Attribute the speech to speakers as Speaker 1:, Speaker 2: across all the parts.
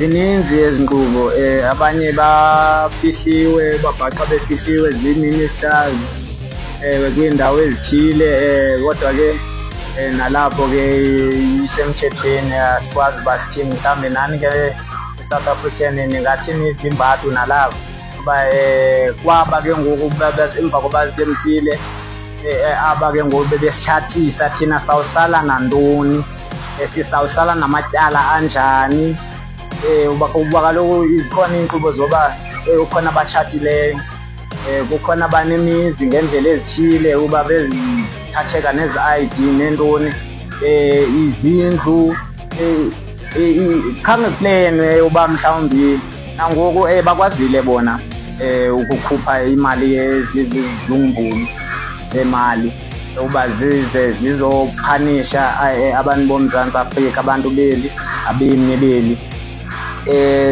Speaker 1: Zininzi ezi nkqubo, abanye bafihliwe, babhaqa befihliwe zii-ministers kwiindawo ezithile, kodwa ke nalapho ke isemthethweni, asikwazi uba sithini. Mhlawumbi nani ke South African ningathi nithi imbadu nalapho uba kwaba ke ngoku emva koba bemkile, aba ke ngoku bebesitshatisa thina, sawusala nantoni? Sisawusala namatyala anjani? Uba kaloku zikhona iinkqubo zoba kukhona abatshatileyo, kukhona abanemizi ngeendlela ezithile uba bezithatheka nezi ID neentoni, izindlu, khange kuplenwe uba mhlawumbi nangoku bakwazile bona ukukhupha imali ezizizungbulu zemali uba zize zizophanisha abantu boMzantsi Afrika, abantu beli, abemi beli.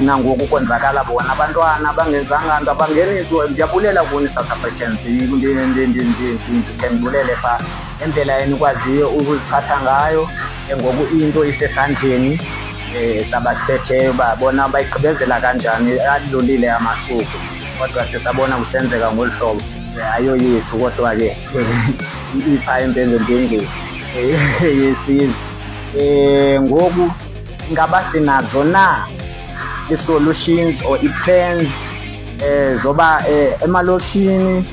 Speaker 1: Nangoku konzakala bona abantwana abangenzanga nto, abangeni nto. Ndiyabulela kuni South Africans, ndikhe ndibulele phaa ngendlela enikwaziyo ukuziphatha ngayo. Ngoku into isesandleni sabasiphetheyo uba bona bayigqibezela kanjani. Adlulile amasuku kodwa sisabona kusenzeka ngolu hlobo. Ayoyethu kodwa ke ipha empembempengeni yesizwe. Ngoku ingaba sinazo na ii-solutions or ii-plans zoba emalokishini,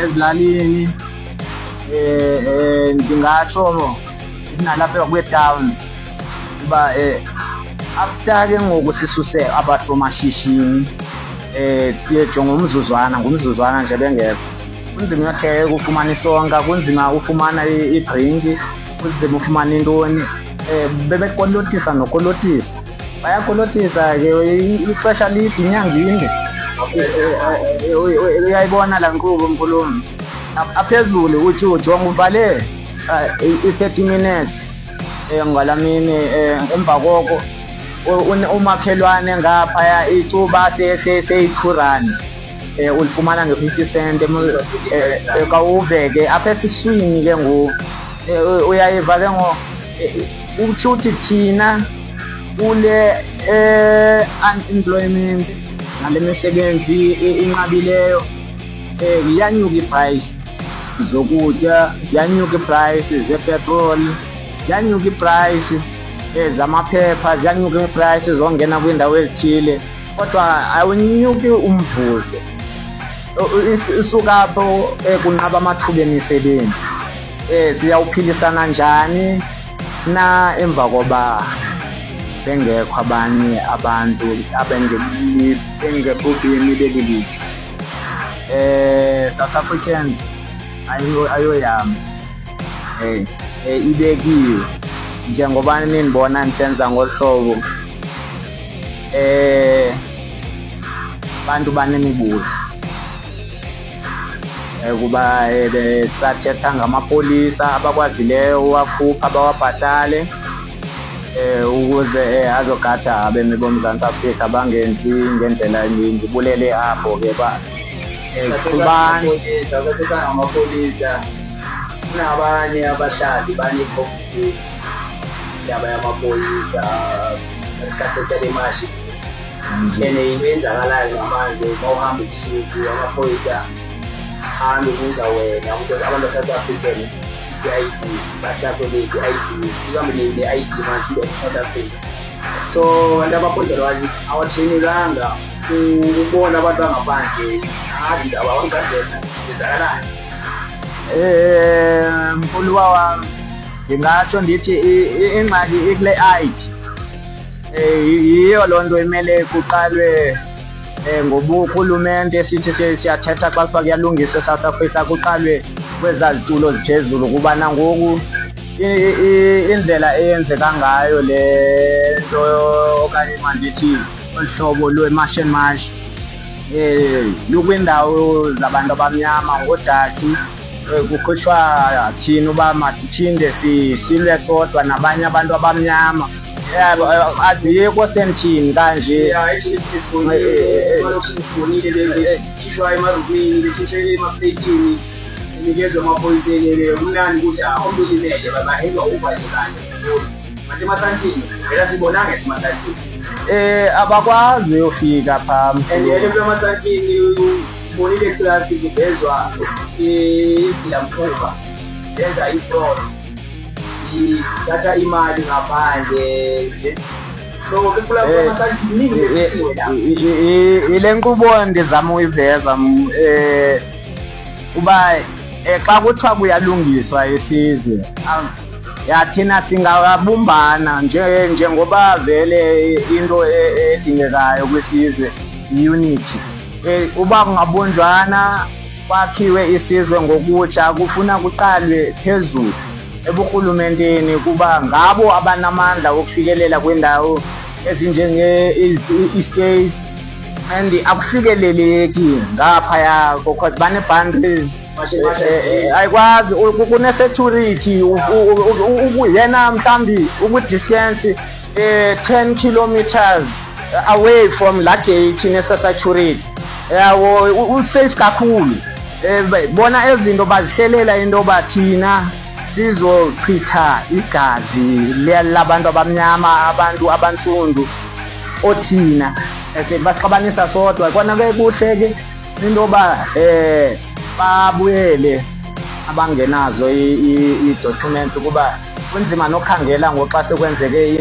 Speaker 1: ezilalini, ndingatsho nalapha kwii-towns, uba after ke ngoku sisuse abasomashishini, jonga umzuzwana ngumzuzwana nje bengekho, kunzima uyothenga ufumana isonka, kunzima ufumana idrinki, kunzima ufumana intoni. Bebekolotisa nokolotisa, bayakolotisa ke ixesha lide, inyanga inde. Uyayibona laa nkqubo, mkhulumi? Aphezulu uthi ujonga uvale i-30 minutes ngalaa mini, emva koko umakhelwane ngaphaya icuba seyi-2 rand, ulifumana nge-50 cent. Kawuve ke apha esiswini ke ngoku, uyayiva ke ngoku, utsho uthi thina kule unemployment nale misebenzi inqabileyo, ziyanyuka ii-price zokutya, ziyanyuka ii-price zepetroli, ziyanyuka ii-price zamaphepha, ziyanyuka ii-price zongena kwiindawo ezithile, kodwa awunyuki umvuzo. Isuka apho kunqaba amathuba emisebenzi. Siyawuphilisana njani na emva koba bengekho abanye abantu bengebobemi beli lizwe? South Africans, ayoyam, ibekiwe njengoba nindibona ndisenza ngolu hlobo. Bantu banemibuzo, kuba besathetha ngamapolisa abakwazileyo uwakhupha bawabhatale ukuze azogada abemi boMzantsi Afrika bangenzi ngendlela. Ndibulele apho ke ba qhubani.
Speaker 2: Amapolisa, sathetha ngamapolisa, kunabanye abahlali bane-complain indaba yamapolisa ngesikhathi sale mashi, and into eyenzakalayo namanje, uma uhamba ebusuku amaphoyisa ahambe kuza wena because abantu ba-South African i-ID bahlakwe i-ID, uhambe ne-ID manje into yase-South Africa. So abantu amaphoyisa lawa awatreyinelwanga ukubona abantu bangaphandle. Angazi indaba, awungichazela kwenzakalani?
Speaker 1: Mkhuluwa wami, ndingatsho ndithi ingxaki ikule ID. Yiyo loo nto imele kuqalwe ngoburhulumente, sithi siyathetha xa kuthiwa kuyalungiswa eSouth Africa, kuqalwe kwezaa zitulo ziphezulu, kuba nangoku indlela eyenzeka ngayo le nto, okanye mandithi olu hlobo lwe-March and March, lukwindawo zabantu abamnyama ngoodakhi, kukhutshwa thina uba masiphinde silwe sodwa nabanye abantu abamnyama. Azikho semthini kanje.
Speaker 2: Yeah, actually sibonile emalokishini, sibonile bekhishwa emarumini, bekhishwa emafletini, benikezwa emaphoyiseni. Kumnandi ukuthi akho umuntu olimele, bahendwa uba nje kanje. Manje emasantini vela sibonanga esimasantini.
Speaker 1: Abakwazi uyofika phaa.
Speaker 2: And yena emasantini sibonile class kuvezwa izigilamkhuba zenza i-fraud, ithatha imali ngaphandle, so kula masantini iningi la.
Speaker 1: Ile nkqubo ndizama uyiveza uba xa kuthiwa kuyalungiswa isizwe, ya thina singabumbana njengoba vele into edingekayo kwisizwe unity. Uba kungabunjwana kwakhiwe isizwe ngokutsha, kufuna kuqalwe phezulu eburhulumenteni, kuba ngabo abanamandla wokufikelela kwiindawo ezinjenge-states, and akufikeleleki ngaphaya because bane-boundaries. Ayikwazi, kune-security. Yena mhlawumbi ukwi-distance 10 kilometers away from laa gate nesa-security yawo, usafe kakhulu. Bona ezinto bazihlelela into yoba thina sizochitha igazi labantu abamnyama, abantu abantsundu, othina basixabanisa sodwa. Kona ke kuhle ke into yoba babuyele abangenazo ii-documents, kuba kunzima nokhangela ngoxa sekwenzeke.